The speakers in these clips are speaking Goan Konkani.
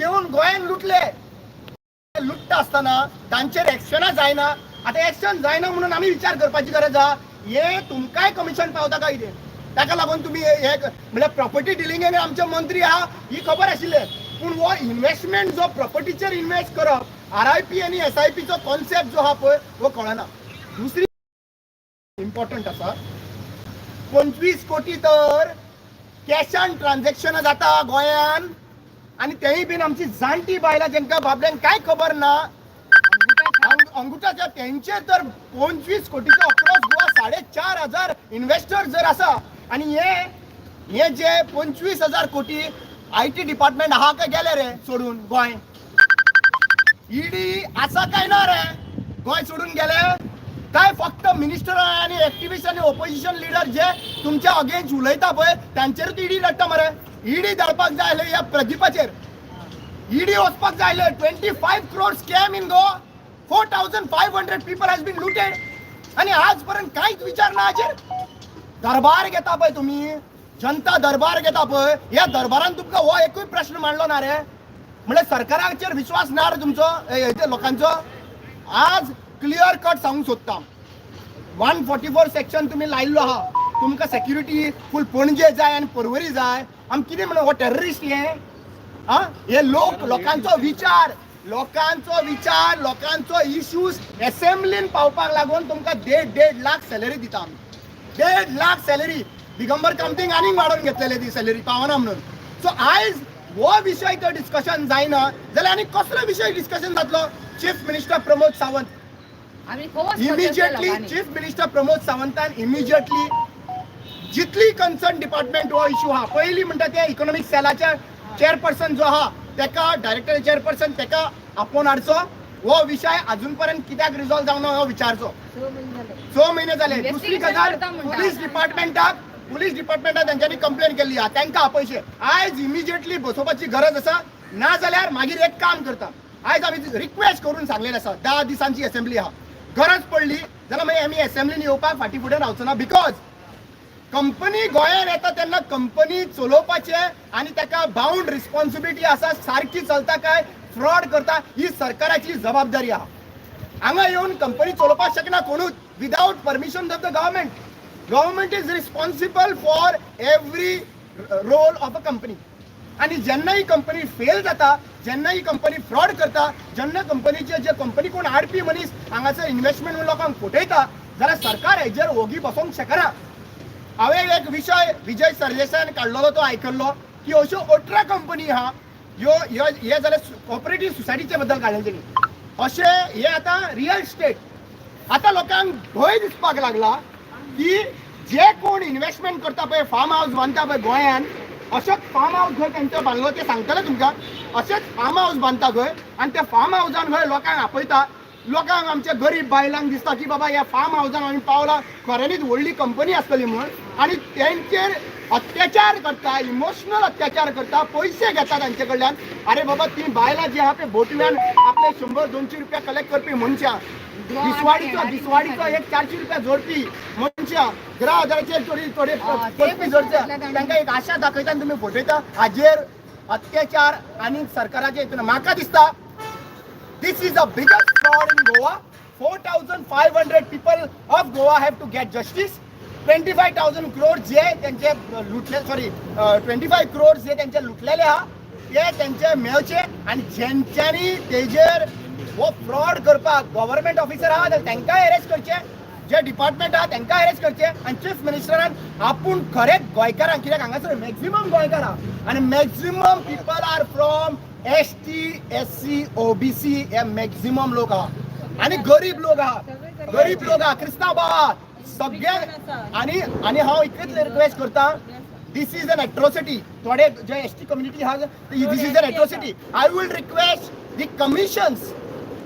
येवन गोंयान लुटले. लुट्टा आसतना तांचेर एक्शनां जायना. आतां एक्शन जायना म्हणून आमी विचार करपाची गरज आहा, हे तुमकांय कमिशन पावता काय कितें? ताका लागून तुमी हे म्हणल्यार प्रॉपर्टी डिलिंगेन आमचे मंत्री आहा ही खबर आशिल्ले, पूण हो इन्व्हेस्टमेंट जो प्रॉपर्टीचेर इन्व्हेस्ट करप, आरआयपी आनी एसआयपीचो कॉन्सेप्ट जो आहा पळय, हो कळना. दुसरी इम्पॉर्टंट आसा, 25 कोटी तर कॅशान ट्रान्झॅक्शनां जाता गोंयान आनी तेंय बीन आमची जाणटी बायलां, जेंकां बाबड्यांक कांय खबर ना, अंगुठाच्या तेंचेर तर 25 कोटीचो अक्रॉस गोवा 4500 इन्व्हेस्टर जर आसा आनी हे हे जे 25,000 कोटी IT department आहा काय गेले रे सोडून गोंय? ईडी आसा काय ना रे? गोंय सोडून गेले काय फक्त मिनिस्टर आनी एक्टिविस्ट आनी ओपोजिशन लिडर जे तुमच्या अगेन्स्ट उलयता पळय, तांचेरूच ईडी धाडटा मरे? ईडी धाडपाक जाय आसले ह्या प्रदीपाचेर, ईडी वचपाक जाय आसले. 25 crore scam in Goa, 4500 people has been looted आनी आज पर्यंत कांयच विचार ना हाचेर. दरबार घेता पळय तुमी, जनता दरबार घेता पळय, ह्या दरबारान तुमकां हो एकूय प्रश्न मांडलो ना रे. म्हणजे सरकाराचेर विश्वास ना रे तुमचो, हे लोकांचो? आज क्लियर कट सांगूंक सोदता, 144 सेक्शन तुमी लायिल्लो आहा, तुमकां सेक्युरिटी फूल पणजे जाय आनी परवरी जाय. आमी कितें म्हणून हो टेररिस्ट हे? आ हे लोक, लोकांचो विचार, लोकांचो विचार, लोकांचो इश्यूज एसेंब्लीन पावपाक लागून तुमकां देड देड लाख सॅलरी दिता आमी, 1.5 लाख सॅलरी. दिगंबर कामतींक आनीक वाडोवन घेतलेले ती सॅलरी पावना म्हणून. सो आयज हो विशय जर डिस्कशन जायना जाल्यार आनी कसलो विशय डिस्कशन जातलो? चीफ मिनिस्टर प्रमोद सावंत आमी खोस. इमिजिएटली, चीफ मिनिस्टर प्रमोद सावंतान इमिजिएटली जितली कन्सर्न डिपार्टमेंट हो इशू आहा, पयली म्हणटा ते इकॉनॉमीक सेलाच्या चेअरपर्सन जो आहा तेका, डायरेक्टर चेअरपर्सन तेका आपोवन हाडचो. हो विशय अजून पर्यंत कित्याक रिजॉल्व जावना हो विचारचो. 6 म्हयने जाले. दुसरी गजाल, पुलीस डिपार्टमेंटाक, पुलीस डिपार्टमेंटाक तेंच्यांनी कंप्लेन केल्ली आहा, तांकां आपयचे. आयज इमिजिएटली बसोवपाची गरज आसा. ना जाल्यार मागीर एक काम करता, आयज आमी रिक्वेस्ट करून सांगलेलें आसा, 10 दिसांची असेंब्ली आहा, गरज पडली जाल्यार मागीर आमी असेंब्लीन येवपाक फाटीं फुडें रावचो ना, because company गोंयांत येता तेन्ना कंपनी चलोवपाचे आनी ताका बाउंड रिस्पॉन्सिबिलिटी आसा. सारकी चलता काय फ्रॉड करता ही सरकाराची जबाबदारी आहा. हांगा येवन कंपनी चलोवपाक शकना कोणूच without permission of the government. Government is responsible for every role of a company. आनी जेन्ना ही कंपनी फेल जाता, जेन्ना ही कंपनी फ्रॉड करता, जेन्ना कंपनीचे जे कंपनी कोण हाडपी मनीस हांगासर इन्व्हेस्टमेंट म्हणून लोकांक फटयता जाल्यार सरकार हेजेर ओगी बसोंक शकना. हांवें एक विशय विजय सरदेसायान काडलेलो तो आयकल्लो की अश्यो 18 कंपनी आहा ह्यो. ह्यो हे जाल्यार कॉपरेटीव सोसायटीचे बद्दल काडलेले तेणी. अशें हे आतां रियल इस्टेट, आतां लोकांक भंय दिसपाक लागला की जे कोण इन्व्हेस्टमेंट करता पळय, फार्म हावस बांदता पळय गोंयान, अशेंच फार्म हावस खंय तेंचो बांदलो ते सांगतले तुमकां. अशेंच फार्म हावस बांदता खंय आनी त्या फार्म हावसान खंय लोकांक आपयता. लोकांक, आमच्या गरीब बायलांक दिसता की बाबा, ह्या फार्म हावसान आमी पावला, खऱ्यांनीच व्हडली कंपनी आसतली म्हणून, आनी तेंचेर अत्याचार करता, इमोशनल अत्याचार करता, पयशे घेता तांचे कडल्यान. अरे बाबा, ती बायलां जी आहा ते बोटव्यान आपले 100-200 रुपया कलेक्ट करपी मनशां, दिसवाडीचो दिसवाडीचो एक 400 रुपया जोडपी मनशां, 10,000चेर थोडी थोडे ते करपी जोडचे, तांकां एक आशा दाखयता आनी तुमी फटयता. हाजेर अत्याचार आनी सरकाराचे हितून म्हाका दिसता this is a biggest fraud in Goa. 4500 people of Goa have to get justice. 25,000 crore जे त्यांचे लुटले, सॉरी, 25 क्रोड जे त्यांचे लुटलेले आहा ते त्यांचे मेळचे आनी जेंच्यांनी तेजेर हो फ्रॉड करपाक गव्हर्मेंट ऑफिसर आहा जाल्यार तांकांय अरेस्ट करचे, जे डिपार्टमेंट आहा तांकां अरेस्ट करचे आनी चीफ मिनिस्टरान आपूण खरेंच गोंयकारांक, कित्याक हांगासर मॅक्झिमम गोंयकार आहा आनी maximum people are from ST, SC, OBC हे मॅक्झिमम लोक आहा आनी गरीब लोक आहा, गरीब लोक आहा, क्रिस्तांव भाव आहा सगळे. आनी आनी हांव इतलेच रिक्वेस्ट करता, this is an atrocity. थोडे जे एसटी कम्युनिटी आहा, this is an atrocity. I will request the commissions,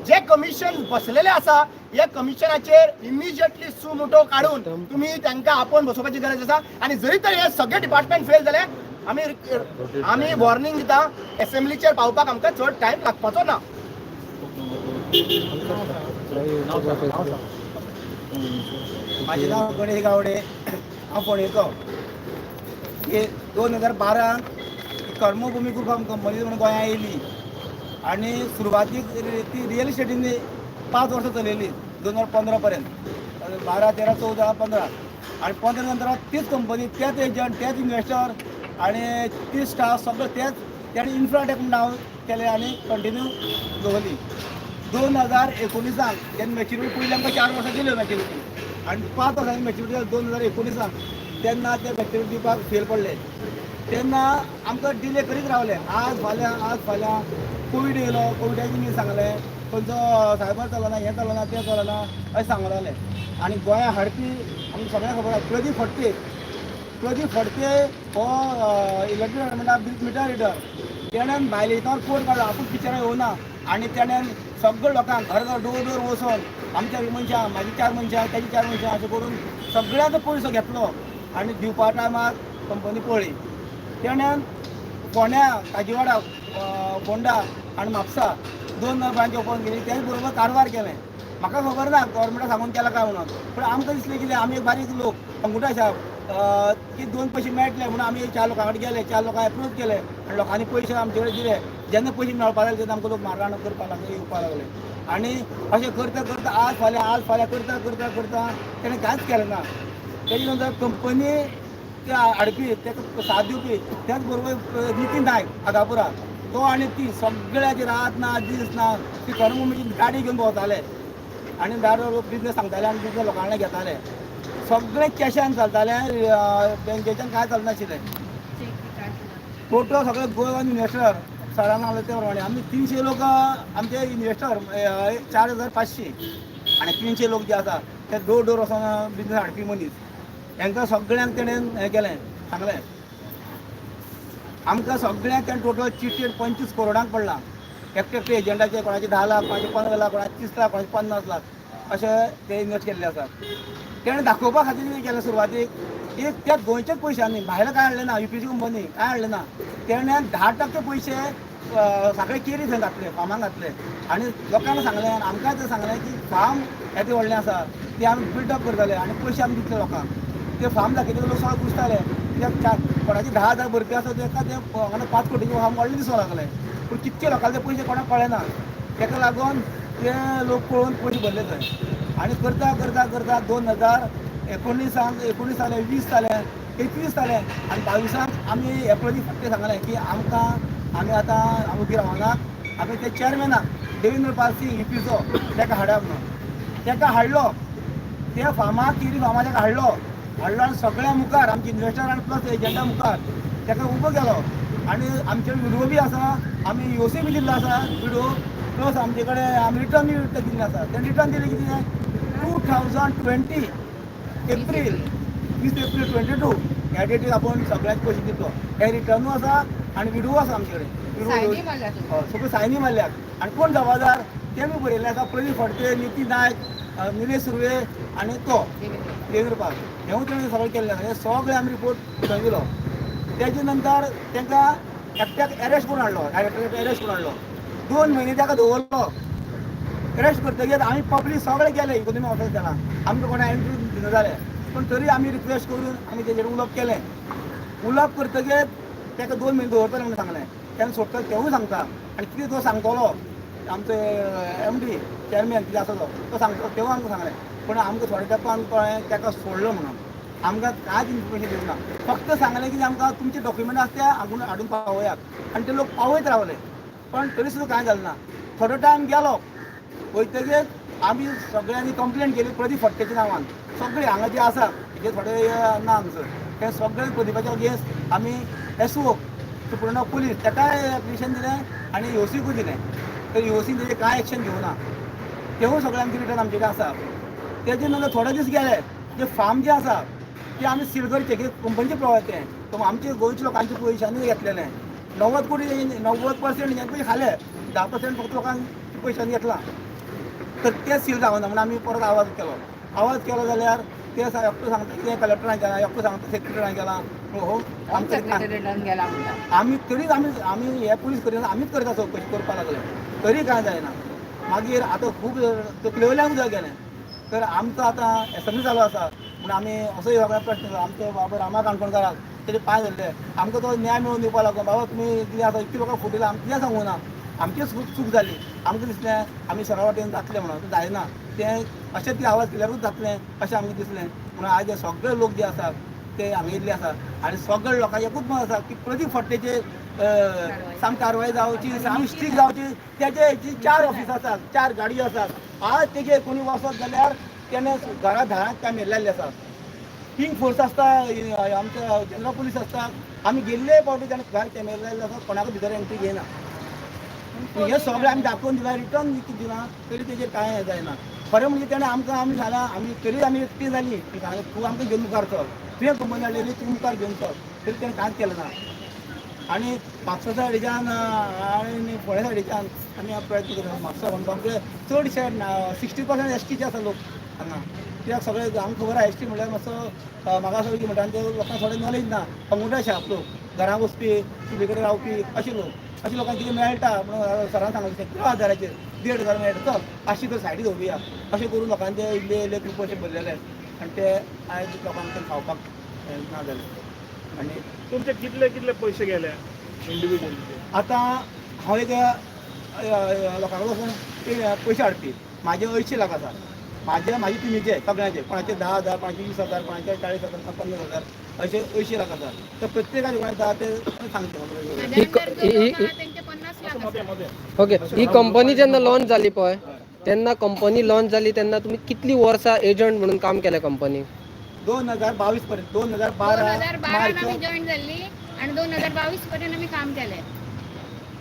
J commission बसलेले आसा, ह्या कमिशनाचेर इमिजिएटली सुमोटो काडून तुमी तांकां आपोवन बसोवपाची गरज आसा. आनी जरी तर हे सगळे डिपार्टमेंट फेल जाले, आमी आमी वॉर्निंग दिता, एसेंब्लीचेर पावपाक आमकां चड टायम लागपाचो ना. माझे नाव गणेश गावडे, हांव फोंडेचो. की 2012 कर्मभूमी ग्रुप ऑफ कंपनी म्हणून गोंयांत येयली. आनी सुरवातीक ती रियल इस्टेटीन 5 वर्सां चलयली, 2015 पर्यंत, 12 13 14 15 आनी 15 नंतर तीच कंपनी, तेच एजंट, तेच इन्वेस्टर आनी तीच स्टाफ, सगळें तेच. तेणें इन्फ्राटेक नांव केलें आनी कंटिन्यू दवरली. 2019 जेन्ना मॅच्युरिटी, पयलीं आमकां 4 वर्सां दिल्यो मॅच्युरिटी आनी 5 वर्सांनी मॅच्युरिटी 2019 तेन्ना ते मॅच्युरिटी दिवपाक फेल पडले. तेन्ना आमकां डिले करीत रावले, आज फाल्यां, आज फाल्यां. कोवीड येयलो, कोविडाचें तुमी सांगलें खंयचो सायबर चलना, हें चलना, तें चलना अशें सांगूंक लागले. आनी गोंया हाडपी आमकां सगळ्यांक खबर आसा, प्रदीप फडते. प्रदीप फडते हो इलेक्ट्रिक डिपार्टमेंटा मिटर रिडर. तेणेन भायले हितावर कोड काडलो, आपूण पिक्चरां येवना आनी तेणेन सगळ्या लोकांक घर घर डोर डोर वचोन आमच्या मनशां, म्हाजी 4 मनशां, तेजी 4 मनशां, अशें करून सगळ्यांचो पयसो घेतलो आनी दिवपा टायमार कंपनी पळ्ळी. तेणेन फोंड्या, काजीवाडा, फोंडा आनी म्हापसा 2 ब्रांच ओपन केली. तेच बरोबर कारवार केलें. म्हाका खबर ना गव्हर्मेंटाक सांगून केलां काय म्हणून, पूण आमकां दिसलें कितें, आमी एक बारीक लोक अंगुठा छाप की 2 पयशे मेळटले म्हणून आमी 4 लोकां कडेन गेले, 4 लोकांक एप्रोच केले आनी लोकांनी पयशे आमचे कडेन दिले. जेन्ना पयशे मेळपा लागले तेन्ना आमकां लोक मारहाण करपाक लागले, येवपाक लागले. आनी अशें करता करता आज फाल्यां, आज फाल्यां करता करता करता तेणें कांयच केलें ना. तेजे नंतर कंपनी ते हाडपी, ताका साथ दिवपी, त्याच बरोबर नितीन नायक आगापुरा, तो आनी ती सगळ्याची रात ना दीस ना ती करमुची गाडी घेवन भोंवताले आनी दार बिजनेस सांगताले आनी बिजनेस लोकां कडेन घेताले. सगळें कॅशान चलतालें, बँकेच्यान कांय चलनाशिल्लें. टोटल सगळे गोवन इन्वेस्टर सरान सांगलें ते प्रमाणे आमी 300 लोक आमचे इन्वेस्टर 4500 आनी 300 लोक जे आसा ते डोर डोर वचोन बिजनेस हाडपी मनीस, हांकां सगळ्यांक तेणेन हें केलें, सांगलें आमकां सगळ्यांक. तेणें टोटल चिटेड 25 करोडांक पडलां. एकटे एकटे एजंटाचे कोणाचे 10 लाख, कोणाचे 15 लाख, कोणाचे 30 लाख, कोणाचे 50 लाख अशें ते इन्वेस्ट केल्ले आसात. तेणें दाखोवपा खातीर केलें सुरवातीक एक त्या गोंयच्याच पयशांनी, भायलें कांय हाडलें ना, युपीची कंपनी कांय हाडलें ना. तेणें 10% पयशे सगळे केरी थंय घातले, फार्माक घातले आनी लोकांक सांगलें, आमकांय तें सांगलें की फार्म येदें व्हडलें आसा, तें आमी बिल्डअप करतले आनी पयशे आमी दितले लोकांक. ते फार्म दाखयतकीर लोक सगळे खुश जाले, कित्याक कोणाचे 10,000 भरपी आसा तेका ते हांगा 5 कोटीचें फार्म व्हडलें दिसूंक लागलें. पूण कितके लोकांचे पयशे कोणाक कळ्ळे ना, तेका लागून ते लोक पळोवन पयशे भरले थंय. आनी करता करता करता 2019 19 जालें, 20 जालें, 21 जालें आनी 22 आमी हे प्रदीप फडते सांगलें की आमकां आमी आतां आमी उबी रावना, आमी ते चेअरमॅनाक देवेंद्र पाल सिंग युपीचो तेका हाडप म्हणून. तेका हाडलो त्या फार्माक, केरी फार्माक तेका हाडलो, हाडलो आनी सगळ्या मुखार आमचे इन्वेस्टर आनी प्लस एजंटा मुखार तेका उबो केलो. आनी आमचे विडिओ बी आसा, आमी योसी बी दिल्लो आसा विडिओ, प्लस आमचे कडेन आमी रिटर्न बी दिल्ले आसा. ते रिटर्न दिले कितें, 2020 एप्रील, 20 एप्रील 22 ह्या डेटीर आपूण सगळ्यांक पयशे दितलो. हे रिटर्नूय आसा आनी विडिओ आसा आमचे कडेन. हय, सगळ्यो सायनी मारल्यात आनी कोण जबाबदार ते बी बरयल्लें आसा. प्रदीप फडते, नितीन नायक, निलेश सुर्वे आनी तो देवेंद्र पाल, हेवूय तेणें सगळें केल्लें आसा. हे सगळे आमी रिपोर्ट थंय दिलो. तेजे नंतर तांकां एकट्याक एरेस्ट करून हाडलो, डायरेक्टराक एरेस्ट करून हाडलो, 2 म्हयने ताका दवरलो. एरेस्ट करतकीर आमी पब्लीक सगळे गेले इकोनॉमी ऑफिस केला, आमकां कोणा एंट्री दिना जाले, पूण तरी आमी रिक्वेस्ट करून आमी तेजेर उलोवप केलें. उलोवप करतकीर ताका 2 म्हयने दवरतले म्हणून सांगलें, तेन्ना सोडटले तेवूय सांगता. आनी कितें तो सांगतलो आमचो एम डी चेअरमॅन कितें आसा तो, तो सांगतलो तेवूय आमकां सांगलें. पूण आमकां थोड्या तेंपान कळ्ळें ताका सोडलो म्हणून. आमकां कांयच इन्फॉर्मेशन दिवंक ना, फक्त सांगलें की आमकां तुमचे डॉक्युमेंट आसा ते हाडून हाडून पावयात. आनी ते लोक पावयत रावले, पण तरी सुद्दां कांय जालें ना. थोडो टायम गेलो वयतकीर आमी सगळ्यांनी कंप्लेन केली प्रदीप फडतेच्या नांवान. सगळे हांगा जे आसा जे थोडे ना आमचो ते सगळे प्रदीपाच्या अगेन्स्ट आमी S O superintendent of police ताकाय एप्लिकेशन दिलें आनी योसीकूय दिलें. तर योसीन तेजेर कांय एक्शन घेवना, तेवूय सगळे आमचे रिटर्न आमचे कडेन आसा. तेजे नंतर थोडे दीस गेले, जे फार्म जे आसा ते आमी सील करचे की कंपनीचे प्रॉडक्ट तें, तो आमचे गोंयच्या लोकांच्या पयशांनी घेतलेलें. 90 कोटी, 90% हें पयशे खाले, 10% फक्त लोकांक पयशांनी घेतला. तर ते सील जावना म्हणून आमी परत आवाज केलो. आवाज केलो जाल्यार ते एकटो सांगता कितें कलेक्टरान केला, एकटो सांगता सेक्रेटरान केला. हो गेला म्हणटा. आमी तरीच आमी आमी हे पुलीस करिना, आमीच करता चवकशी करपाक लागले, तरी कांय जायना. मागीर आतां खूब तकले वयल्यान उदक गेलें. तर आमचो आतां एसेंब्ली चालू आसा म्हूण आमी असो सगळे प्रश्न आमचे बाबा रामा काणकोणकाराक तेजे पांय धरले, आमकां तो न्याय मेळोवन दिवपा लागून. बाबा तुमी कितें आसा इतले लोकांक फटयला, आमकां कितें सांगूं ना. आमचीच खूब चूक जाली. आमकां दिसलें आमी सरा वाटेन जातलें म्हणून, जायना तें. अशें ती आवाज केल्यारूच जातलें अशें आमकां दिसलें. म्हणून आज हे सगळे लोक जे आसात ते हांगा येयल्ले आसा आनी सगळे लोकांक एकूच मत आसा की प्रदीप फडतेचेर साम कारवाय जावची, साम स्ट्रीक जावची. तेजे जी 4 ऑफिस आसात, 4 गाडयो आसात. आज तेजेर कोणी वचत जाल्यार तेणें घरा दारांत कॅमेरा लायल्ले आसात. पिंक फोर्स आसता, आमचे जनरल पुलीस आसता. आमी गेल्ले फावटी ताणें घर कॅमेरा लायल्ले आसा, कोणाकूच भितर एंट्री घेयना. हे सगळें आमी दाखोवन दिलां, रिटर्न दिलां, तरी तेजेर कांय हें जायना. खरें म्हणजे तेणें आमकां आमी सांगलां, आमी तरी आमी एकटी जाली की सांगलें तूं आमकां घेवन मुखार चल, तुवें कंपनी हाडलेली, तूं मुखार घेवन चल, तरी तेणें कांयच केलें ना. आनी म्हापसा सायडीच्यान आनी फोंड्या सायडीच्यान आमी प्रयत्न करता. म्हापसा म्हणपाक चडशे 60% एस टीचे आसा लोक हांगा. कित्याक सगळे आमकां खबर आसा, एस टी म्हणल्यार मातसो म्हाका असो कितें म्हणटा आनी ते लोकांक थोडें नॉलेज ना. पंगुटा शाप लोक, घरां वचपी, चुली कडेन रावपी अशे लोक. अशे लोकांक कितें मेळटा म्हणून सरान सांगलें 1,500चेर 1,500 मेळटा, चल पांचशी तर सायडी दवरुया. अशें करून लोकांचे इल्ले इल्ले खूब पयशे भरलेले आनी ते आयज लोकांक ते खावपाक ना जालें. आनी तुमचे कितले कितले पयशे गेले इंडिव्हिज्युअल? आतां हांव एक लोकां कडेन वचून पयशे हाडपी. म्हाजे 80 लाख आसा, म्हाजे म्हाजे टिमीचे सगळ्यांचे, कोणाचे 10,000, कोणाचे 20,000, कोणाचे 40,000, 50,000, अशे 80 लाख आसा. तर प्रत्येकाचे कोणाचे 10 ते सांगचे. त्यांचे 50 लाख मध्ये मध्ये. ओके, ही कंपनी जेन्ना लॉन्च जाली पळय, तेन्ना कंपनी लॉन्च जाली तेन्ना तुमी कितली वर्सां एजंट म्हणून काम केलें कंपनीक? 2022 पर्यंत, 2012. 2012 मार्च. आमी जॉईन जाल्ली आणि 2022 पर्यंत आमी काम केलें.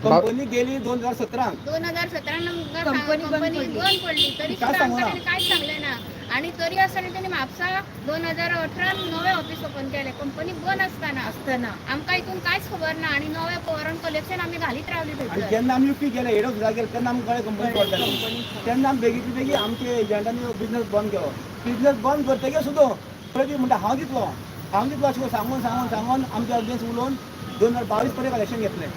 कंपनी गेली 2017. 2017 कंपनी बंद कंपनी पडली. बंद पडली तरी काय सुद्दां सांगू आमकां ना? तेणी कांयच सांगलें ना. आणि तरी आसतना तेणी म्हापसा 2018 नवें ऑफिस ओपन केलें, कंपनी बंद आसतना. आसतना. आमकां हितून कांयच खबर ना आणि नवें फॉरन कलेक्शन आमी घालीत रावली आनी थंयसर. जेन्ना आमी युपी गेले, हेड ऑफिसाक गेले, तेन्ना आमकां कळ्ळें कंपनी बंद जाली. तेन्ना आमी बेगीतली बेगीन आमचे एजंटांनी बिजनस बंद केलो. बिजनस बंद करतकीर सुद्दां प्रदीप म्हणटा हांव दितलो, हांव दितलो, अशें करून सांगून सांगून सांगून आमच्या अगेन्स्ट उलोवन 2022 पर्यंत कलेक्शन घेतलें.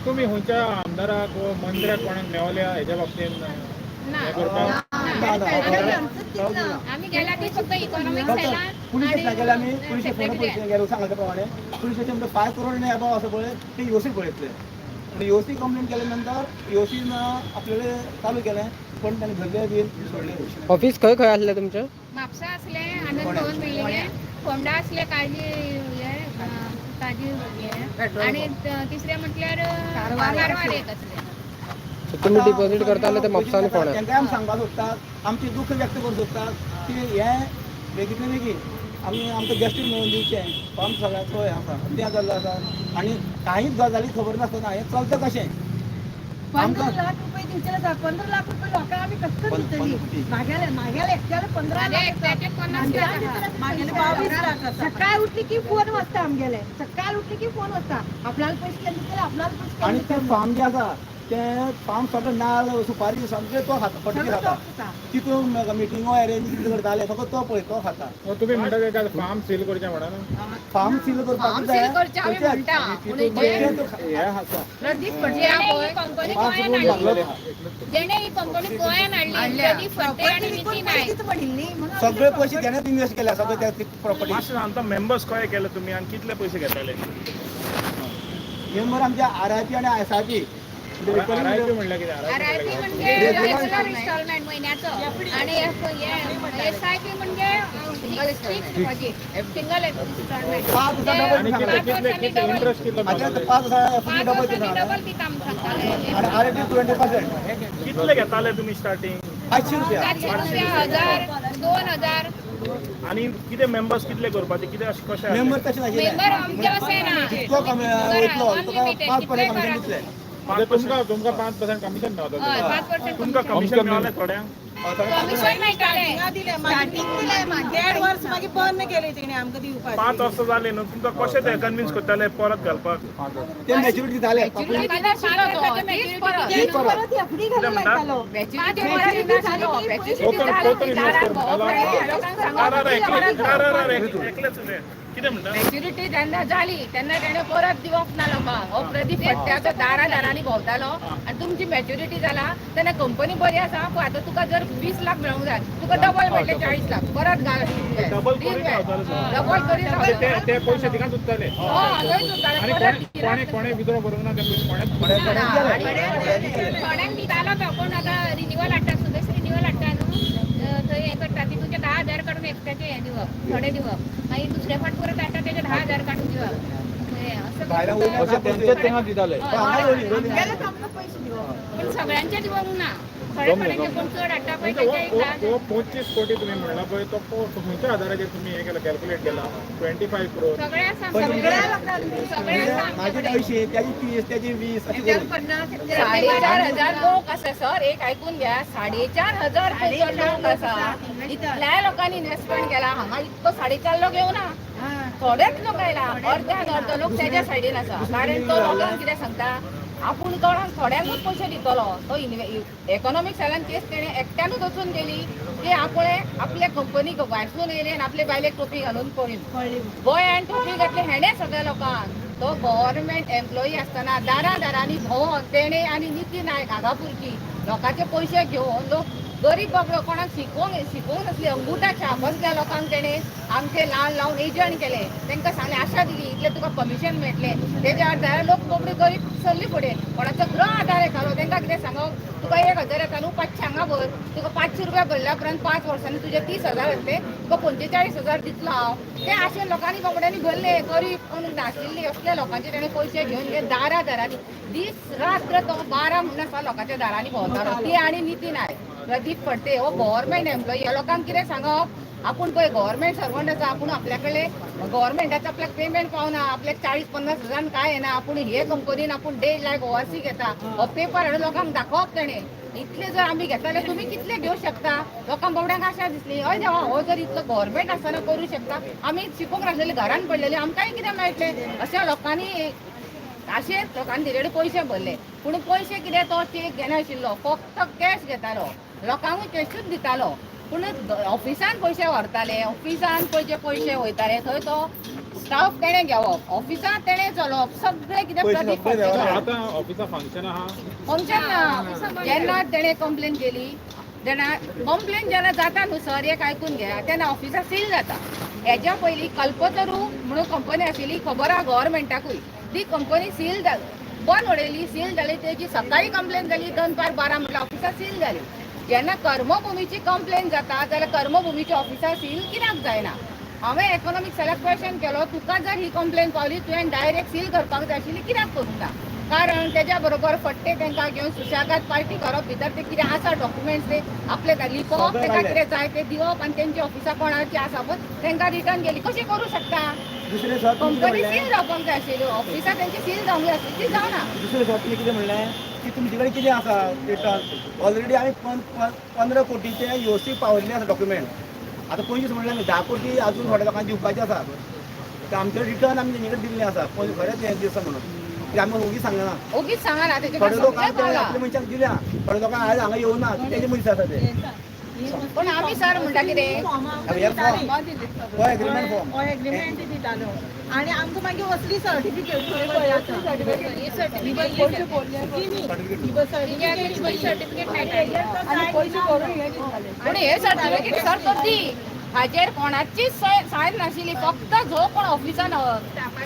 तुमी खंयच्या आमदाराक वा मंत्र्याक कोणाक मेवल्या हेच्या बाबतीन? ना. हें करपाक? ना, ना. आमी गेला ती फक्त इकॉनॉमीक सेलान. पुलीस स्टेशनाक गेले आमी, पुलीस स्टेशन, पुलीस स्टेशन गेले. सांगले प्रमाणे पुलीस स्टेशन म्हणटा 5 करोड न्ही अबाव आसा पळय, ते योसी पळयतले. आनी योसी कंप्लेन केले नंतर योसीन आपल्याला चालू केलें, पण ताणें धरले बीन सोडले. ऑफिस खंय खंय आसलें तुमचें? म्हापसा आसलें, आनंद भवन बिल्डिंगे, फोंडा आसलें, काजी हे काजी हे आणि तिसरें म्हटल्यार कारवार एक आसलें. सो तुमी डिपॉझीट करताले ते म्हापसा आनी फोंड्या. तांकां आमी सांगपाक सोदतात, आमचें दुख्ख व्यक्त करूंक सोदतात की हें बेगीतले बेगीन आमी आमकां जस्टीस मेळोवन दिवचें हो आमचो सगळ्यांचो हें आसा. तें जाल्लो आसा आनी कांयच गजाली खबर नासतना हें चलता कशें? 15 लाख रुपये दिवचे आसा. 15 लाख रुपये लोकांक आमी कशें दितली? कोटी. मागेले मागेले एकट्याले 15 माझ्या लाख. एकट्याचे 50 लाख आहा. मागेले 22 लाख आसा. सकाळ उठली की फोन वाजता आमगेले, सकाळ उठली की फोन वाजता, आपल्याला पैसे केन्ना दितले, आपल्याला पैसे आनी केन्ना तें दितले. फार्म जें आसा तें फार्म सगळें नाल्ल सुपारी सगळें तो खाता, फटके सगळो खाता. तो खाता. तितून मिटिंगो अरेंज कितें करताले सगळो तो पळय, तो खाता. तुमी म्हणटा ते फार्म सील करचें म्हणा. फार्म सील करपाक फार्म जाय. सील करचें आमी म्हणटा, पूण ते तो हे आसा. प्रदीप जेणे ही कंपनी पांच गोंयान रूम हाडली, बांदलेले आहा. जेणे ही कंपनी गोंयान हाडली, प्रदीप फडते आणि नितीन नायक. पडिल्ली म्हणून. सगळे पयशे तेणेच इन्वेस्ट केले सगळे त्या प्रॉपर्टी. मातशें सांगता मेंबर्स कशे केले तुमी आनी कितले पयशे घेताले? मेंबर आमचे आर I P आनी एस I P. RIP म्हणल्यार कितें? आर I P म्हणजे रेग्युलर इन्स्टॉलमेंट महिन्याचो आणि S I P म्हणजे fix deposit, single instalment. 5,000 double. आनी कितले कितले कितले इंट्रस्ट कितलो आतां मेळटाले? 5,000 एफ पाच डबल. वर्सांनी डबल दिता आमकां सांगताले. आनी आर I P 20%. कितले घेताले तुमी स्टार्टींग? 500 रुपया. 700 रुपया, 1000, 2000. आनी कितें मेंबर्स कितले करपाचे, कितें अशें कशें आसलें? मेंबर तशें नाशिल्ले. मेंबर आमचे अशें ना. जितको कमी वयतलो तुका अनलिमिटेड. 5% कितलेय कमिशन करा. दितले. म्हणजे तुमकां तुमकां 5% कमिशन मेळता? हय, 5%. तुमकां कमिशन मेळलें थोड्यांक? कमिशन मेळटालें. स्टार्टिंग दिले, 1.5 वर्स मागीर बंद केले तेणी आमकां दिवपाक. 5 वर्सां जालीं न्हू, तुमकां कशें ते कन्विन्स करताले परत घालपाक? ते मॅच्युरिटी जाले. पाच वर्साची maturity. तेणी परत एफडी घालूंक लायतालो. पाच वर्साची maturity झाली की एकलेच उलय. कितें म्हणटा? मॅच्युरिटी जेन्ना जाली तेन्ना तेणें परत दिवप ना लोकांक. हो प्रदीप फडते दारा दारांनी भोंवतालो आनी तुमची मॅच्युरिटी जाला तेन्ना कंपनी बरी आसा, पूण आतां तुका जर 20 लाख मेळोंक जाय तुका डबल मेळटले 40 लाख परत घाल. डबल करीत रावतालो तो. डबल करीत ते रावतालो. ते पयशे थिंगाच उरताले. हय, थंयच उरताले. आनी परत कोणे कोणे कोणे विथड्रॉ करूंक ना ते पयशे कोणेच? थोड्यांक दितालो तो, कोण आतां रिनिवल हाडटा, सुदेश रिनिवल हाडटा न्हू, थंय हें करता, तितूचे 10,000 काडून एकट्याचे हें दिवप, थोडे दिवप, मागीर दुसरे फावट परत हाडटा तेजे 10,000 काडून दिवप, हें असं भायल्या करून वयल्या तो- तेंचेच तेंगा दिताले. हय, हांगा येवनी, येवनी. आमगेलेच आमकां पयशे दिवप. पूण सगळ्यांचे दिवंक ना, थोडे थोड्यांचे कोण चड हाडटा पळय तेंचे एक 10,000. हो 25 कोटी तुम्ही म्हणला पळय, तो खंयच्या आधाराचेर तुम्ही हे केलं, कॅल्क्युलेट केला 25 क्रोर? सगळे आसा, पण सगळे सगळ्या लोकांनी सगळे आसा माझी आमचे कडेन. 250, त्याची 30, त्याची 20 अशी एकट्याला करून. 50, एकट्याला 4,500 लोक आसा सर, एक आयकून घ्या, 4,500 खंयचो लोक आसा, इतल्या लोकांनी इन्व्हेस्टमेंट केला हांगा, इतको 4.5 लोक येवना, थोडेच लोक आयला, अर्द्यान अर्दो लोक तेज्या सायडीन आसा. कारण तो लोकांक कितें सांगता, आपूण कोणाक थोड्यांकूच पयशे दितलो. तो इकॉनॉमीक सेलान केस तेणें एकट्यानूच वचून गेली की आपणे आपल्या कंपनीक भायरसून येयले आनी आपले बायलेक टोपी घालून पळयली, गोंयान टोपी घातली हेणें सगळ्या लोकांक. तो गव्हर्मेंट एम्प्लॉई आसतना दारा दारांनी भोंवन तेणें आनी नितीन नायक आगापूरची लोकांचे पयशे घेवन, लोक गरीब बाबडो कोणाक शिकोवंक शिकोवंक नासली, अंगुठा छाप असल्या लोकांक तेणें आमचे लावन लावन एजंट केले, तांकां सांगलें, आशा दिली इतलें तुका कमिशन मेळटलें. तेज्या आधार लोक बाबडी गरीब सरली फुडें. कोणाचो गृह आधार येतालो तांकां कितें सांगप, तुका 1000 येता न्हू, 500 हांगा भर, तुका 500 रुपया भरल्या उपरांत 5 वर्सांनी तुजे 30,000 येतले, तुका 45,000 दितलो हांव. ते आशेन लोकांनी बाबड्यांनी भरले, गरीब कोण नाशिल्ली असल्या लोकांचे तेणें पयशे घेवन घेवन दारा दारांनी दीस रात्र तो 12 म्हणून आसा लोकांच्या दारांनी भोंवतालो. ती आनी नितीन नायक, प्रदीप फडते हो गव्हर्मेंट एम्प्लॉई. ह्या लोकांक कितें सांगप, आपूण पळय गव्हर्मेंट सर्वंट आसा, आपूण आपल्या कडले गव्हर्मेंटाचो आपल्याक पेमेंट पावना, आपल्याक 40-50 हजार काय येना, आपूण हे कंपनीन आपूण 1.5 लाख ओवरसी घेता, हो पेपर हाडून लोकांक दाखोवप तेणें. इतले जर आमी घेता जाल्यार तुमी कितले घेवं शकता? लोकांक बाबड्यांक आशा दिसली, हय देवा, हो जर इतलो गव्हर्मेंट आसतना करूं शकता, आमी शिकूंक नासलेले घरान पडलेले आमकांय कितें मेळटलें? अशा लोकांनी अशें लोकांनी तेजे कडेन पयशे भरले. पूण पयशे कितें, तो चेक घेनाशिल्लो, फक्त कॅश घेतालो, लोकांकूय कॅशूच दितालो. पूण ऑफिसान पयशे व्हरताले, ऑफिसान पयशे पयशे वयताले थंय, तो स्टाफ तेणें घेवप, ऑफिसान तेणें चलोवप सगळें कितें. पयशे प्रदीप सगळे फडते. आतां ऑफिसा फंक्शन आहा? फंक्शन ना. जेन्ना तेणें कंप्लेन केली तेन्ना, कंप्लेन जेन्ना जाता न्हू सर, एक आयकून घेया, तेन्ना ऑफिसा सील जाता. हेज्या पयलीं कल्पतरू म्हणून कंपनी आशिल्ली, खबर आहा गव्हर्मेंटाकूय, ती कंपनी सील बंद उडयली, सील जाली तेजी. सकाळी कंप्लेन जाली, दनपार 12 म्हटल्यार ऑफिसा सील जाली. जेन्ना कर्मभुमीची कंप्लेन जाता जाल्यार कर्मभुमीच्या ऑफिसा सील कित्याक जायना? हांवें इकॉनॉमीक सेलाक क्वेश्चन केलो, तुका जर ही कंप्लेन पावली तुवें डायरेक्ट सील करपाक जाय आशिल्ली, कित्याक करूंक ना? कारण तेज्या बरोबर फट्टे तांकां घेवन सुशेगाद पार्टी करप, भितर ते कितें आसा डॉक्युमेंट्स ते आपले लिपोवप, तांकां कितें जाय ते दिवप आनी तेंच्या ऑफिसा कोणाची आसा पळय तांकां रिटर्न गेली. कशें करूं शकता? दुसरें सर, तुम्ही कितें कंपनी म्हणलें? सील जावपाक जाय आशिल्ली, ऑफिसा तेंची सील जावंक जाय आशिल्ली, ती जावना. दुसरें सर, तुम्ही कितें म्हणलें की तुमचे कडेन कितें आसा रिटर्न? ऑलरेडी आमी 15 कोटीचे योसी पावयल्ले आसा डॉक्युमेंट. आतां 25 म्हणलें न्ही, 10 कोटी अजून थोड्या लोकांक दिवपाचे आसा. तर आमचे रिटर्न आमी तेंचे कडेन दिल्लें आसा, पयलीं खरेंच हें दिसा म्हणून की आमी ओगीच सांगना. ओगीच सांगना तेजे थोडे कडेन लोक सगळें पावलां. आपल्या मनशाक दिल्या, थोडे लोकांक आयज हांगा येवना, तेजे मनीस आसा ते. पूण आमी सर म्हणटा कितें, हे फॉर्म हो एग्रीमेंट फॉर्म. हो एग्रीमेंट दितालो आनी आमकां मागीर असली सर्टिफिकेट. सर्टिफिकेट मेळटा. पूण हे सर्टिफिकेट सर तो दी, हाजेर कोणाचीच सायन नाशिल्ली, फक्त जो कोण ऑफिसान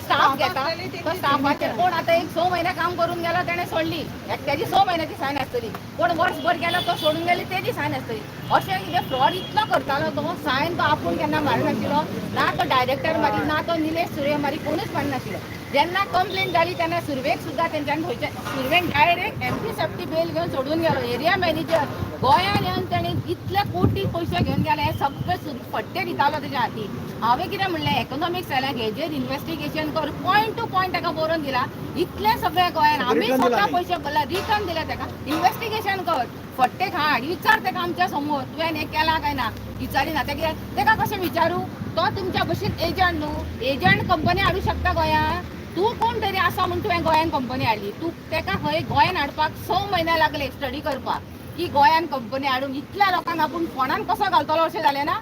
स्टाफ घेता तो स्टाफाचेर. कोण आतां एक 6 म्हयने काम करून गेलो तेणें सोडली, एकट्याची 6 म्हयन्याची सायन आसतली, कोण वर्सभर गेलो तो सोडून गेली तेजी सायन आसतली. अशें कितें फ्रॉड इतलो करतालो तो. सायन तो आपूण केन्ना मारनाशिल्लो, ना तो डायरेक्टर मारी, ना तो निलेश सुर्वे मारी, कोणूच मारनाशिल्लो. जेन्ना कंप्लेन जाली तेन्ना सुर्वेक सुद्दां तेंच्यान खंयच्या सुर्वेक डायरेक्ट एमपी सेफ्टी बेल घेवन सोडून गेलो. एरिया मॅनेजर गोंयान येवन तेणें इतले कोटी पयशे घेवन गेले, हे सगळे फट्टे दितालो तेज्या हाती. हांवें कितें म्हणलें, इकॉनॉमीक सेलाक हेजेर इन्वेस्टिगेशन कर, पॉयंट टू पॉयंट ताका बरोवन दिला. इतलें सगळें गोंयान आमी Return दिला स्वता आमी. पयशे भरला, रिटर्न दिला ताका. इन्वेस्टिगेशन कर, फट्टे हाड, विचार ताका आमच्या समोर, तुवें हें केलां काय ना? विचारिना तेका. तेका कशें विचारू? तो तुमच्या भशेन एजंट न्हू, एजंट कंपनी हाडूं शकता गोंयांत? तूं कोण तरी आसा म्हूण तुवें गोंयान कंपनी हाडली. तूं तेका खंय गोंयान हाडपाक 6 म्हयने लागले स्टडी करपाक की गोंयान कंपनी हाडून इतल्या लोकांक आपूण फोंडान कसो घालतलो, अशें जालें ना?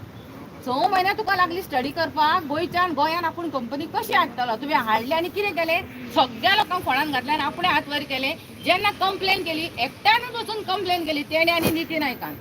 6 म्हयने तुका लागली स्टडी करपाक. गोंयच्यान गोंयान आपूण कंपनी कशी हाडटलो. तुवें हाडली आनी कितें केलें? सगळ्या लोकांक फोंडान घातले आनी आपणें हात वयर केले. जेन्ना कंप्लेन केली, एकट्यानूच वचून कंप्लेन केली तेणे आनी नितीन नायकान.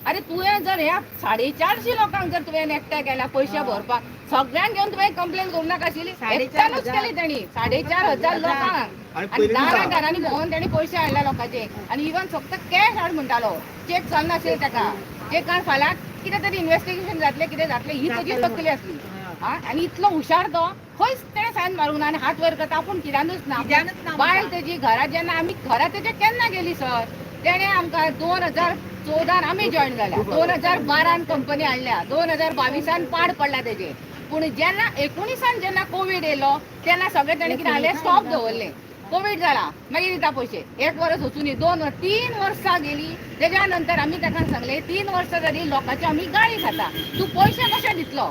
अरे, तुवें जर ह्या 450 लोकांक जर तुवें एकट्या केल्या पयशे भरपाक, सगळ्यांक घेवन तुवें कंप्लेन करूं नाका आशिल्ली. 4,500. एकट्यानूच केली तेणी 4500 लोकांक. आणि आणि पयलीं दारा दिसा घरांनी भोंवन तेणी पयशे हाडले लोकांचे. आणि इवन फक्त कॅश हाड म्हणटालो, चेक चलनाशिल्ले ताका. चेकान फाल्यां कितें तरी इन्व्हेस्टिगेशन जातलें, कितें जातलें, ही तेजी तकली आसली. हा, आनी इतलो हुशार तो, खंयच तेणें सायन मारूंक ना आनी हात वयर करता आपूण कित्यानूच ना. कित्यानूच ना. बायल तेजी घरा, जेन्ना आमी घरा तेजे केन्ना गेली सर, तेणें आमकां 2014 आमी जॉयन जाल्या, 2012 कंपनी हाडल्या, 2022 पाड पडला तेजे. पूण जेन्ना 19 जेन्ना कोवीड येयलो तेन्ना सगळें तेणें कितें हाडलें, स्टॉप दवरलें. कोवीड जाला मागीर दिता पयशे. एक वर्स वचून 2 वर्स, 3 वर्सां गेली. तेज्या नंतर आमी ताका सांगलें, 3 वर्सां जाली लोकांची आमी गाळी खाता, तूं पयशे कशे दितलो?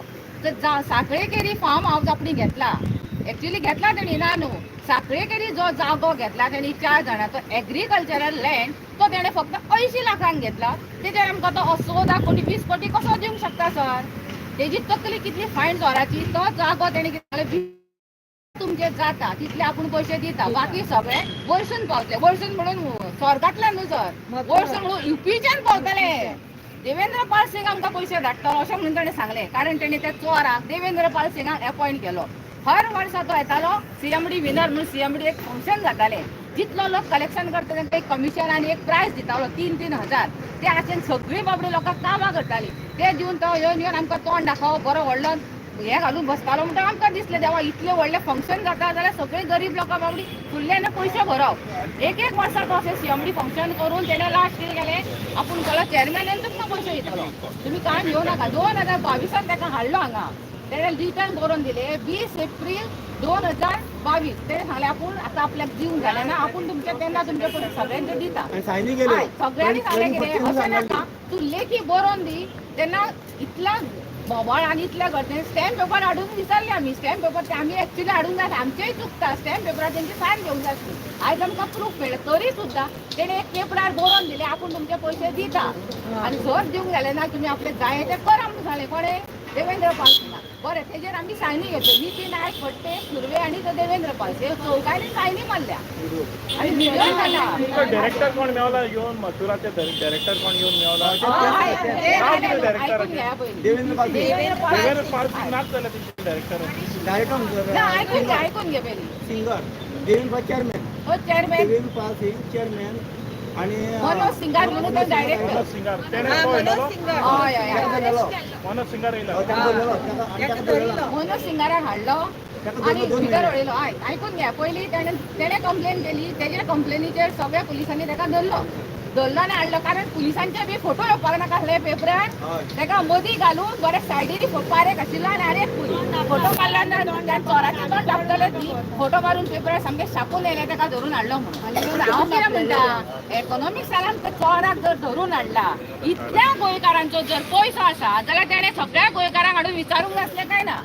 तर साखळे केरी फार्म हावज आपणी घेतला, एक्चुअली घेतला तेणी ना न्हू. साखळे केरी जो जागो घेतला तेणी चार जाणांचो एग्रीकल्चरल लँड, तो तेणे फक्त 80 लाखांक घेतला. तेजेर आमकां तो 14 कोटी, 20 कोटी कसो दिवंक शकता सर? तेजी तकली कितली फायन जोराची. तो जागो तेणे कितें, तुमचे जाता तितले आपूण पयशे दिता, बाकी सगळे वयसून पावतले. वयसून म्हणून स्वर्गांतल्यान न्हू सर, वयसून म्हणून युपीच्यान पावतले. देवेंद्र पाल सिंग आमकां पयशे धाडटलो अशें म्हणून ताणें सांगलें, कारण तेणी त्या चोराक देवेंद्र पाल सिंगाक एपॉयंट केलो. हर वर्सा तो येतालो, सीएमडी विनर म्हणून सीएमडी एक फंक्शन जातालें. जितलो लोक कलेक्शन करता तांकां एक कमिशन आनी एक प्रायज दितालो, 3-3 हजार. ते आशेन सगळीं बाबडी लोकांक कामां करतालीं. ते दिवन तो येवन येवन आमकां तोंड दाखोवप, बरो व्हडलो हें घालून बसतालो. म्हणटा आमकां दिसलें, देवा, इतलें व्हडलें फंक्शन जाता जाल्यार सगळीं गरीब लोकां बाबडी फुडल्यान पयशे भरप. एक एक वर्सा तो अशें सीएमडी फंक्शन करून तेणें लास्ट कितें केलें, आपूण गेलो चेअरमॅनान, तुमकां पयशे दितलो, तुमी कांय घेवं नाका. 2022 ताका हाडलो हांगा. तेणें रिटर्न बरोवन दिले 20 एप्रील 2022. तेणें सांगलें, आपूण आतां आपल्याक दिवंक जालें ना, आपूण तुमचे तेन्ना तुमचे पयशे सगळ्यांचे दिता. आनी सायनी गेल्यो. हय, सगळ्यांनी सांगलें कितें, अशें नाका, तूं लेखी बरोवन दी. तेन्ना इतला बोवाळ आनी इतल्या गर्देन स्टॅम्प पेपर हाडून विसरले आमी. स्टॅम्प पेपर ते आमी एक्चुअली हाडूंक जाय, आमचेय चुकता. स्टॅम्प पेपरार तेंची सायन घेवंक जाय आसली. आयज आमकां प्रूफ मेळ्ळें. तरी सुद्दां तेणें एक पेपरार बरोवन दिलें, आपूण तुमचे पयशे दिता आनी जर दिवंक जालें ना, तुमी आपले जाय ते करा म्हणून सांगलें. कोणें? देवेंद्र पाल सिंगान. बरें, तेजेर आमी सायनी घेतल्यो. नितीन नायक, फडते, सुर्वे आनी तो देवेंद्र पाल, हे चौगांनी सायनी मारल्या आनी व्हिडिओ जाला. तुमकां डायरेक्टर कोण मेवला येवन? मथुराचे डायरेक्टर कोण येवन मेवला? हय, ते नाव जालें कितें न्हू, ऐकून डायरेक्टराचें? घेया पयलीं. देवेंद्र पाल सिंग. देवेंद्र पाल सिंग नाच जाल्यार तेंचे डायरेक्टर. डायरेक्टर. ना, ऐकून घे, ऐकून घे पयलीं. सिंगर देवेंद्र पाल चेअरमॅन. हो, चेअरमॅन. देवेंद्र पाल सिंग चेअरमॅन आणि मनोज सिंगार म्हणून तो डायरेक्टर. मनोज सिंगार, तेणे तो येयलेलो. हय हय हय मनोज सिंगार येयला. ताका धरलेलो ताका आनी ताका धरलेलो. मनोज सिंगाराक हाडलो ताका आनी धरलो 2 भितर म्हयने. उडयलो. ऐकून घ्या पयलीं. तेणे तेणे कंप्लेन केली. तेजे कंप्लेनीचेर सगळ्या पुलिसांनी ताका धरलो, धरलो आनी हाडलो. कारण पुलिसांचे बी फोटो येवपाक नाका आसले पेपरार. ताका मदीं घालून बरे सायडीन पारेक आशिल्लो आनी आनी एक पुलीस फोटो मारला आनी त्या चोराचे तोंड धापतले ती फोटो मारून पेपरार सामके छापून येयले, ताका धरून हाडलो म्हणून. पूण हांव कितें म्हणटा, इकॉनॉमीक सेलान त्या चोराक जर धरून हाडला, इतल्या गोंयकारांचो जर पयसो आसा जाल्यार तेणें सगळ्या गोंयकारांक हाडून विचारूंक नासलें काय ना?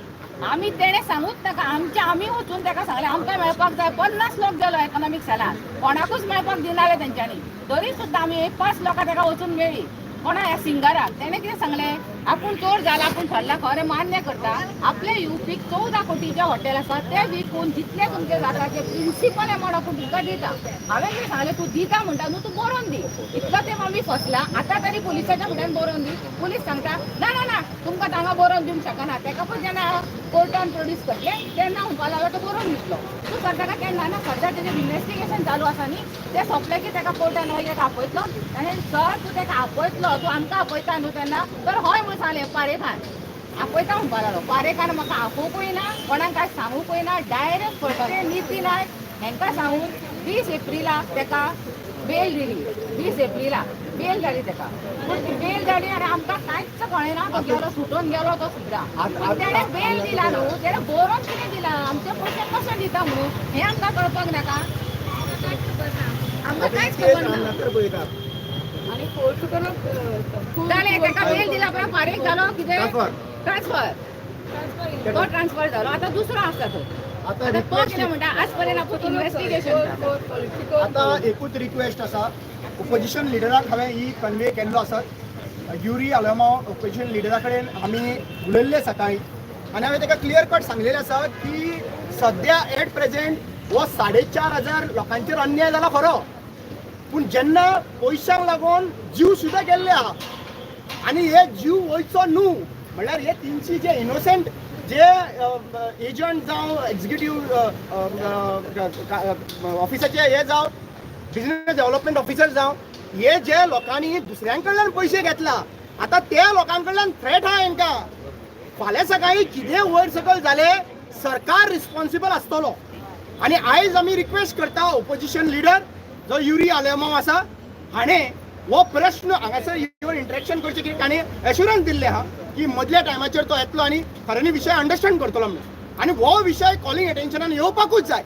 आमी तेणें सांगूच नाका, आमचे आमी वचून ताका सांगलें, आमकां मेळपाक जाय. 50 लोक गेलो इकॉनॉमीक सेलान, कोणाकूच मेळपाक दिनाले तेंच्यांनी. तरी सुद्दां आमी एक पांच लोकां ताका वचून मेळ्ळी. कोणा? ह्या सिंगराक. तेणें कितें सांगलें, आपूण चोर जाला, आपूण ठरला खरें मान्य करता. आपले युपीक 14 कोटीचें हॉटेल आसा, तें विकून जितले तुमचे जाता ते प्रिन्सिपल एमावंट आपूण तुमकां दिता. हांवें कितें सांगलें, तूं दिता म्हणटा न्हू, तूं बरोवन दी. इतलो तेंप आमी फसला, आतां तरी पुलिसाच्या फुड्यान बरोवन दी. पुलीस सांगता, ना ना ना, तुमकां हांगा बरोवन दिवंक शकना. ताका पण जेन्ना कोर्टान प्रोड्यूस करतले तेन्ना म्हणपाक लागलो, तो बरोवन दितलो. तूं करता काय केन्ना ना, सद्या तेजें इन्वेस्टिगेशन चालू आसा न्ही, तें सोंपलें की ताका कोर्टान मागीर ताका आपयतलो. आनी सर, तूं ताका आपयतलो, तूं आमकां आपयता न्हू तेन्ना तर हय म्हणून सांगलें. पारेखान आपयता म्हणपाक लागलो. पारेखान म्हाका आपोवंकूय ना, कोणाक कांय सांगूंकूय ना. डायरेक्ट फडते, नितीन नायक हांकां सांगून 20 एप्रिलाक ताका बेल दिली. 20 एप्रिलाक बेल जाली ताका. पूण ती बेल जाली आनी आमकां कांयच कळना. तो गेलो, सुटून गेलो तो सुद्दां. पूण तेणें बेल दिला न्हू, तेणें बरोवन कितें दिला, आमचे पयशे कशे दिता म्हणून, हें आमकां कळपाक नाका? आमकां कांयच खबर ना. नंतर पळयता. जालें, ताका बेल दिला पळय, फारीक जालो कितें? ट्रान्सफर. ट्रान्सफर, तो ट्रान्सफर जालो. आतां दुसरो आसा तो. आतां आतां तो रिक्वेस्ट कितें म्हणटा, आज पर्यंत आपूण इन्वेस्टिगेशन आतां एकूच रिक्वेस्ट आसा. ओपोजिशन लिडराक हांवें ही कन्वे केल्लो आसत. युरी आलेमाव ओपोजिशन लिडरा कडेन आमी उलयल्ले सकाळी आनी हांवें ताका क्लियर कट सांगलेलें आसा की सद्या एट प्रेझेंट हो 4,500 लोकांचेर अन्याय जाला खरो, पूण जेन्ना पयशांक लागून जीव सुद्दां गेल्ले आहा आनी हे जीव वयचो न्हू म्हणल्यार हे 300 जे इनोसंट जे एजंट जावं एक्झिक्युटीव ऑफिसाचे हे जावं बिजनेस डेव्हलपमेंट ऑफिसर जावं हे जे लोकांनी दुसऱ्यां कडल्यान पयशे घेतला आतां त्या लोकां कडल्यान थ्रेट आहा हेंकां. फाल्यां सकाळी कितें वयर सकयल जालें सरकार रिस्पॉन्सिबल आसतलो. आनी आयज आमी रिक्वेस्ट करता ओपोजिशन लिडर जो युरी आलेमाव आसा हाणें हो प्रश्न हांगासर येवन इंटरेक्शन करचें, कित्याक ताणें एश्युरन्स दिल्लें आहा की मदल्या टायमाचेर तो येतलो आनी खऱ्यांनी विशय अंडरस्टँड करतलो म्हणून. आनी हो विशय कॉलिंग एटेन्शनान येवपाकूच जाय,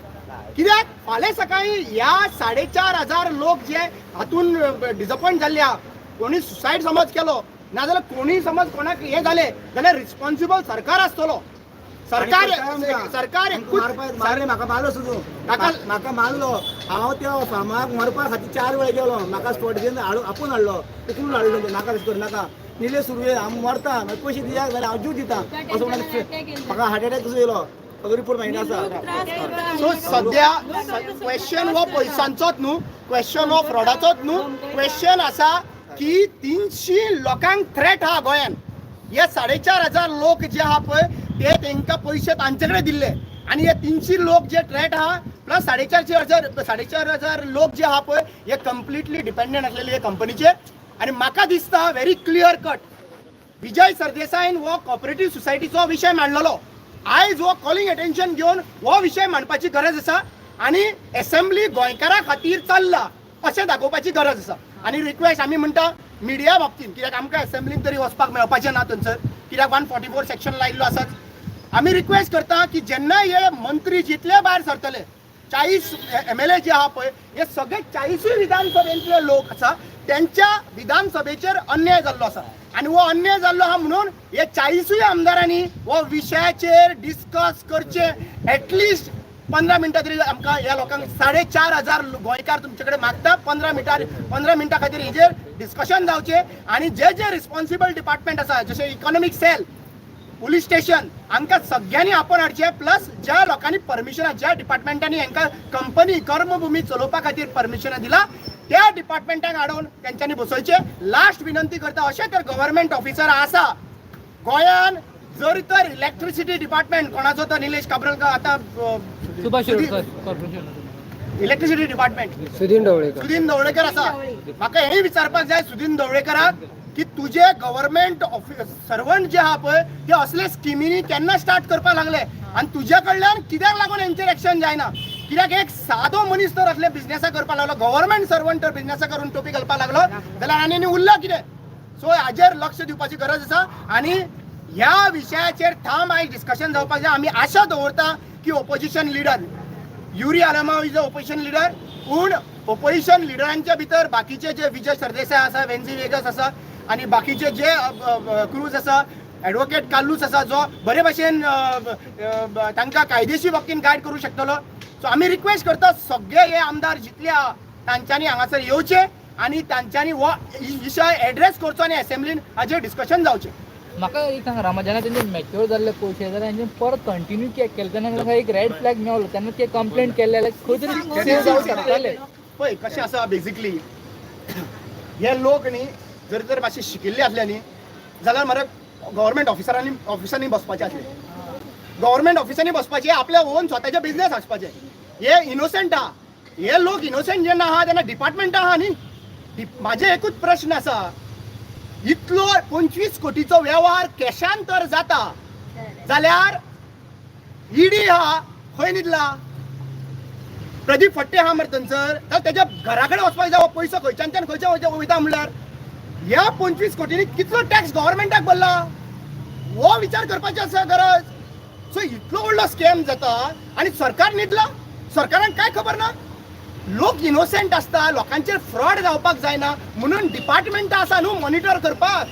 कित्याक फाल्यां सकाळी ह्या 4,500 लोक जे हातून डिसअपॉयंट जाल्ले आहा, कोणी सुसायड समज केलो नाजाल्यार कोणी समज कोणाक हें जालें जाल्यार रिस्पॉन्सिबल सरकार आसतलो. सरकार सरकार एकूच मारले म्हाका, मारलो सुद्दां म्हाका मारलो. हांव त्या फार्माक मरपा खातीर 4 वेळा गेलो, म्हाका स्पॉट घेवन आपून हाडलो, उखलून हाडलो, नाका तशें करूं नाका, निलेश सुर्वे हांव मरता, मागीर पयशे दिया जाल्यार हांव जीव दिता असो म्हणून म्हाका हार्ट अटॅक कसो येयलो, ताजो रिपोर्ट म्हाजे आसा. सो सद्या क्वेश्चन हो पयशांचोच न्हू, क्वेश्चन हो फ्रॉडाचोच न्हू, क्वेश्चन आसा की 300 लोकांक थ्रेट आहा गोंयान. हे 4,500 लोक जे आहा पळय ते तेंकां पयशे तांचे कडेन दिल्ले आनी हे 300 लोक जे थ्रेट आहा प्लस 4,500 लोक जे आहा पळय हे कंप्लिटली डिपेंडंट आसलेले हे कंपनीचेर. आनी म्हाका दिसता व्हेरी क्लियर कट विजय सरदेसायन हो कॉपरेटीव सोसायटीचो विशय मांडलेलो, आयज हो कॉलिंग एटेन्शन घेवन हो विशय मांडपाची गरज आसा आनी एसेंब्ली गोंयकारां खातीर चल्ला अशें दाखोवपाची गरज आसा. आनी रिक्वेस्ट आमी म्हणटा मिडिया बाबतीन, कित्याक आमकां एसेंब्लीन तरी वचपाक मेळपाचें ना थंयसर, कित्याक 144 सेक्शन लायिल्लो आसाच. आमी रिक्वेस्ट करता की जेन्ना हे मंत्री जितले भायर सरतले 40 MLA जे आहा पळय हे सगळे 40 विधानसभेंतले लोक आसा तेंच्या विधानसभेचेर अन्याय जाल्लो आसा आनी हो अन्याय जाल्लो आहा म्हणून हे 40 आमदारांनी हो विशयाचेर डिस्कस करचे. एटलिस्ट 15 मिनटां तरी आमकां ह्या लोकांक 4,500 गोंयकार तुमचे कडेन मागता, 15 मिनटां खातीर हेजेर डिस्कशन जावचें आनी जे जे रिस्पॉन्सिबल डिपार्टमेंट आसा जशें इकॉनॉमीक सेल, पुलीस स्टेशन हांकां सगळ्यांनी आपोवन हाडचें. प्लस ज्या लोकांनी परमिशनां, ज्या डिपार्टमेंटांनी हांकां कंपनी कर्मभुमी चलोवपा खातीर परमिशनां दिला त्या डिपार्टमेंटाक हाडून तेंच्यांनी बसोवचें. लास्ट विनंती करता, अशें तर गव्हर्मेंट ऑफिसर आसा गोंयान जर तर इलेक्ट्रिसिटी डिपार्टमेंट कोणाचो तो निलेश काब्राल आतां इलेक्ट्रिसिटी डिपार्टमेंट सुदीन ढवळीकर, सुदीन ढवळीकर आसा, म्हाका हेंय विचारपाक जाय सुदीन ढवळीकराक की तुजे गव्हर्मेंट सर्वंट जे आहा पळय ते असले स्किमीनी केन्ना स्टार्ट करपाक लागले आनी तुज्या कडल्यान कित्याक लागून हेंचेर एक्शन जायना? कित्याक एक सादो मनीस तर असले बिजनेसा करपाक लागलो, गव्हर्मेंट सर्वंट तर बिजनेसा करून टोपी घालपाक लागलो जाल्यार आनी आनी उरला कितें? सो हाजेर लक्ष दिवपाची गरज आसा आनी ह्या विशयाचेर ठाम आयज डिस्कशन जावपाक जाय. आमी आशा दवरता की opposition leader Yuri Alemao is a opposition leader, पूण ओपोजिशन लिडरांच्या भितर बाकीचे जे विजय सरदेसाय आसा, वेन्झी वेगस आसा आनी बाकीचे जे क्रूज आसा, एडवोकेट कार्लूस आसा जो बरे भशेन तांकां कायदेशीर बाबतीन गायड करूं शकतलो. सो आमी रिक्वेस्ट करता सगळे हे आमदार जितले आहा तांच्यांनी हांगासर येवचे आनी तांच्यांनी हो विशय एड्रेस करचो आनी एसेंब्लीन हाजेर डिस्कशन जावचें. म्हाका एक सांग रामा, जेन्ना तेंचे मॅच्युअर जाल्ले पयशे जाल्यार तेंचे परत कंटिन्यू कित्याक केलें? तेन्ना तांकां एक रेड फ्लॅग मेवलो तेन्ना ते कंप्लेंट केल्ले जाल्यार खंय तरी सेव जावंक शकताले. पळय कशें आसा, बेजिकली हे लोक न्ही जर तर मातशे शिकिल्ले आसले न्ही जाल्यार मरे गव्हर्मेंट ऑफिसरांनी ऑफिसांनी बसपाचे आसले, गव्हर्मेंट ऑफिसांनी बसपाचे, आपल्या ओन स्वताचे बिजनेस आसपाचे. हे इनोसंट आहा, हे लोक इनोसंट जेन्ना आहा तेन्ना डिपार्टमेंट आहा न्ही. म्हाजे एकूच प्रश्न आसा, इतलो 25 कोटीचो वेव्हार कॅशान तर जाता जाल्यार ईडी हा खंय न्हिदला? प्रदीप फट्टे आहा मरे थंयसर, जाल्यार तेज्या घरा कडेन वचपाक जाय, हो पयसो खंयच्यान खंयच्या वयता म्हणल्यार ह्या 25 कोटींनी कितलो टॅक्स गव्हर्मेंटाक भरला हो विचार करपाची आसा गरज. सो इतलो व्हडलो स्कॅम जाता आनी सरकार न्हिदला, सरकारान काय खबर ना? लोक इनोसंट आसता, लोकांचेर फ्रॉड जावपाक जायना म्हणून डिपार्टमेंटां आसा न्हू मॉनिटर करपाक.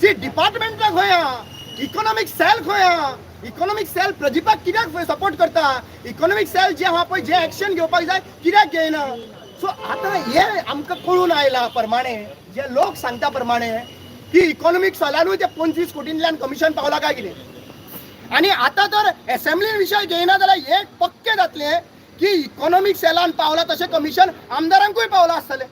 जी डिपार्टमेंटां खंय आहा? इकॉनॉमीक सेल खंय आहा? इकॉनॉमीक सेल प्रदीपाक कित्याक सपोर्ट करता? इकॉनॉमीक सेल जे आहा पळय जे एक्शन घेवपाक जाय कित्याक घेयना? सो आतां हे आमकां कळून आयला प्रमाणे जे लोक सांगता प्रमाणे की इकॉनॉमीक सेलानूय ते 25 कोटींतल्यान कमिशन पावला काय कितें. आनी आतां तर एसेंब्लीन विशय घेयना जाल्यार हे पक्कें जातलें की इकॉनॉमीक सेलान पावला तशें कमिशन आमदारांकूय पावलां आसतलें.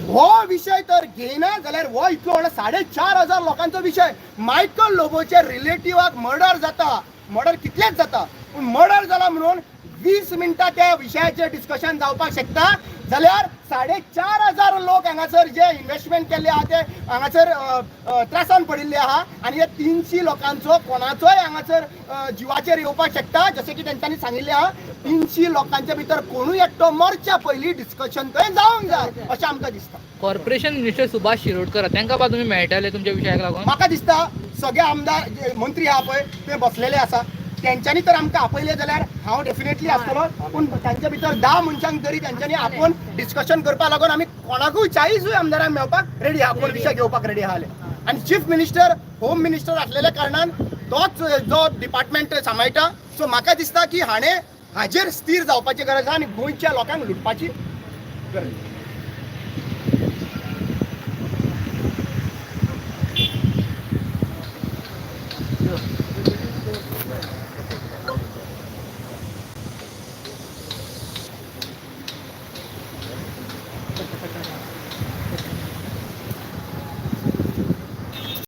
हो विशय तर घेयना जाल्यार हो इतलो व्हडलो 4500 लोकांचो विशय. मायकल लोबोच्या रिलेटिवाक मर्डर जाता, मर्डर कितलेच जाता, पूण मर्डर जाला म्हणून 20 मिनटां त्या विशयाचेर डिस्कशन जावपाक शकता जाल्यार 4500 लोक हांगासर जे इन्वेस्टमेंट केल्ले आहा ते हांगासर अ, अ, त्रासान पडिल्ले आहा. आनी हे 300 लोकांचो कोणाचोय हांगासर जिवाचेर येवपाक शकता. जशें की तेंच्यांनी सांगिल्लें आहा, 300 लोकांच्या भितर कोणूय एकटो मरच्या पयलीं डिस्कशन थंय जावंक जाय अशें आमकां दिसता. कॉर्पोरेशन मिनिस्टर सुभाष शिरोडकर, तांकां बा तुमी मेळटाले तुमच्या विशयाक लागून? म्हाका दिसता सगळे आमदार जे मंत्री आहा पळय ते बसलेले आसा. तेंच्यांनी तर आमकां आपयले जाल्यार हांव डेफिनेटली आसतलो, पूण तांच्या भितर 10 मनशांक जरी तेंच्यांनी आपोवन डिस्कशन करपाक लागून आमी कोणाकूय 40ूय आमदारांक मेळपाक रेडी आहा, आपोवन विशय घेवपाक रेडी आहाले. आनी चीफ मिनिस्टर होम मिनिस्टर आसलेल्या कारणान तोच जो डिपार्टमेंट सांबाळटा, सो म्हाका दिसता की हाणें हाजेर स्थीर जावपाची गरज आहा आनी गोंयच्या लोकांक लुटपाची गरज.